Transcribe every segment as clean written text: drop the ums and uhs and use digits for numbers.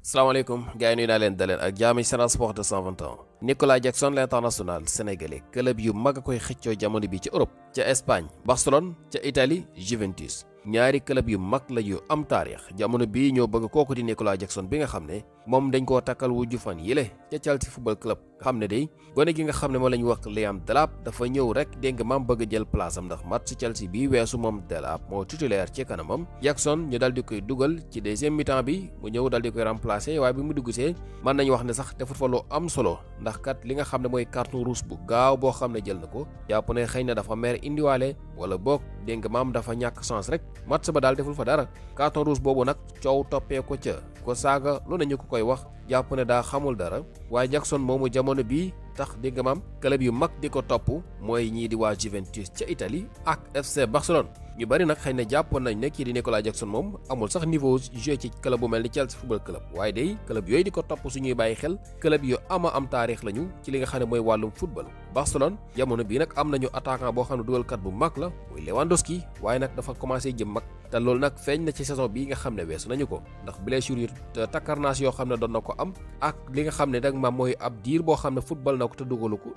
salaamaaleykum gars yi nuyu naa leen daleen ak jaami Sen Sport 221. Nicolas Jackson l'international sénégalais club yu mag a koy xëccoo jamono bi ci Europe ca Espagne Barcelone ca Italie Juventus ñaari club yu mag la yu am taarix jamono bii ñoo bëgg kooku di Nicolas Jackson bi nga xam ne moom dañ koo takkal wujju fan yile ca Chelsea football club nga xam ne day gone gi nga xam ne moo la ñu wax Liam Delap dafa ñëw rek dégg nga maam bëgg a jël place am ndax match Chelsea bi weesu moom Delap moo titulaire ci kanamam Jackson ñu dal di koy dugal ci deuxième mi-temps bi mu ñëw dal di koy remplacer waaye bi mu duggsee mën nañu wax ne sax defut fa lu am solo ndax kat li nga xam ne mooy carton rouge bu gaaw boo xam ne jël na ko jàpp ne xëy na dafa mer indiwaale wala boog dégg nga maam dafa ñàkk chance rek match ba daal deful fa dara carton rouge boobu nag coow toppee ko ca ko saaga lu ne ñu ko koy wax jàpp ne daa xamul dara waaye Jackson moomu jamono bii tax dégg nga maam club yu mag di ko topp mooy ñii di waa Juventus ca Italie ak FC Barcelone ñu bari nag xëy na jàppoon nañ ne kii di Nicolas Jackson moom amul sax niveau joué ci club bu mel ni Chelsea football club waaye day club yooyu di ko topp suñuy bàyyi xel club yu am taarix lañu ci li nga xam ne mooy wàllum football Barcelone jamono bii nag am nañu attaquant boo xam ne dugalkat bu mag la muy Lewandowski waaye nag dafa commencé jëm mag te loolu nag feeñ na ci saison bii nga xam ne weesu nañu ko ndax blessure yu takkarnaas yoo xam ne doon na ko am ak li nga xam ne nag maam mooy ab diir boo xam ne football na ko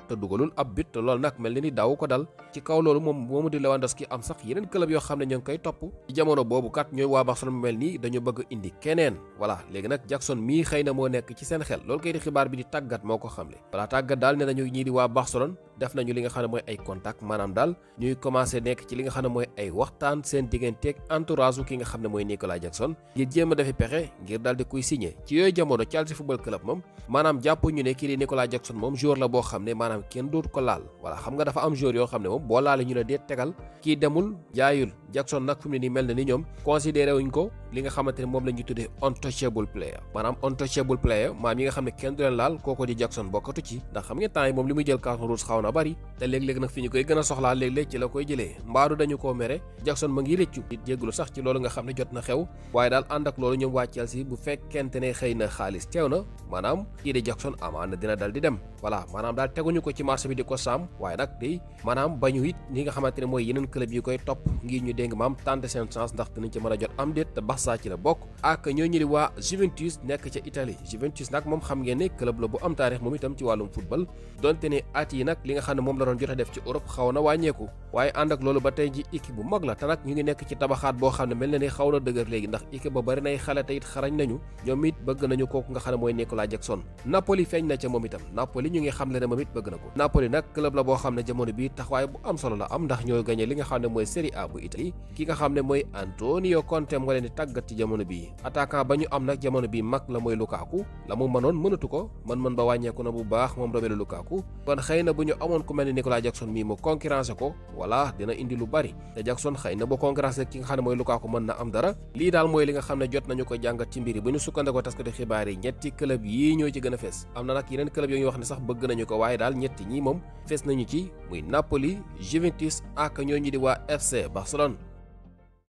te dugalul ab but te loolu nag mel ni daaw ko dal ci kaw loolu moom moomu di Lewandowski am sax yeneen club yoo xam ne ñoo ngi koy topp ci jamono boobu kat ñooy waa Barcelone mel nii dañu bëgg indi keneen voilà léegi nag Jackson mii xëy na moo nekk ci seen xel loolu kay di xibaar bi di tàggat moo ko xamle voilà tàggat daal ne nañu ñii di waa Barcelone def nañu li nga xam ne mooy ay contact maanaam daal ñuy commencé nekk ci li nga xam ne mooy ay waxtaan seen digganteeg entourage ki nga xam ne mooy Nicolas Jackson ngir jéem a defi pexe ngir daal di koy signé ci yooyu jamono Chelsea football club moom maanaam jàpp ñu ne kii di Nicolas Jackson moom joueur la boo xam ne maanaam kenn dootu ko laal voilà xam nga dafa am joueur yoo xam ne moom boo laale ñu ne dee tegal kii demul jaayul Jackson nag fu mu ne nii mel na ni ñoom considéré wuñ ko li nga xamante ne moom la ñu tuddee untouchable player maanaam untouchable player maam yi nga xam ne kenn du leen laal kooko di Jackson bokkatu ci ndax xam nga temps yi moom li muy jël carton rouge xaw na bari te léeg-léeg nag fi ñu koy gën a soxlaa léeg-léeg ci la koy jëlee mbaadu dañu koo mere Jackson ma ngi rëccu di jégglu sax ci loolu nga xam ne jot na xew waaye daal ànd ak loolu ñoom waa Chelsea bu fekkente ne xëy na xaalis teew na maanaam kii di Jackson amaana dina dal di dem voilà maanaam daal teguñu ko ci marché bi di ko saam waaye nag day maanaam bañu it ñi nga xamante ne mooy yeneen club yi koy topp ngir ñu dégg maam tenter seen chance ndax dinañ ci mën a jot am déet te Barça ci la bokk ak ñoo ñu di waa Juventus nekk ca Italie Juventus nag moom xam ngeen ne club la bu am taarix moom itam ci wàllum football donte ne at yi nag li nga xam ne moom la doon jot a def ci Europe xaw na wàññeeku waaye ànd ak loolu ba tey ji équipe bu mag la te nag ñu ngi nekk ci tabaxaat boo xam ne mel na ni xaw na dëgër léegi ndax équipe ba bari nay xale te it xarañ nañu ñoom it bëgg nañu kooku nga xam ne mooy Nicolas Jackson Napoli feeñ na ca moom itam Napoli ñu ngi xam le ne moom it bëgg na ko Napoli nag club la boo xam ne jamono bi taxawaay bu am solo la am ndax ñooy gagné li nga xam ne mooy Serie A bu Italie ki nga xam ne mooy Antonio Conte moo leen di tàggat ci jamono bi attaquant ba ñu am nag jamono bi mag la mooy Lukaku la mu mënoon mënatu ko mën ba wàññeeku na bu baax moom Romelu Lukaku kon xëy na bu ñu amoon ku mel ni Nicolas Jackson mii mu concurrencé ko voilà dina indi lu bari te Jackson xëy na bu concurrencé ki nga xam ne mooy Lukaku mën na am dara lii daal mooy li nga xam ne jot nañu ko jàngat ci mbiri bu ñu sukkandikoo taskati xibaar yi ñetti club yii ñoo ci gën a fees am na nag yeneen club yoo ñu wax ne sax bëgg nañu ko waaye daal ñetti ñii moom fees nañu ci muy Napoli Juventus ak ñoo ñu di waa FC Barcelone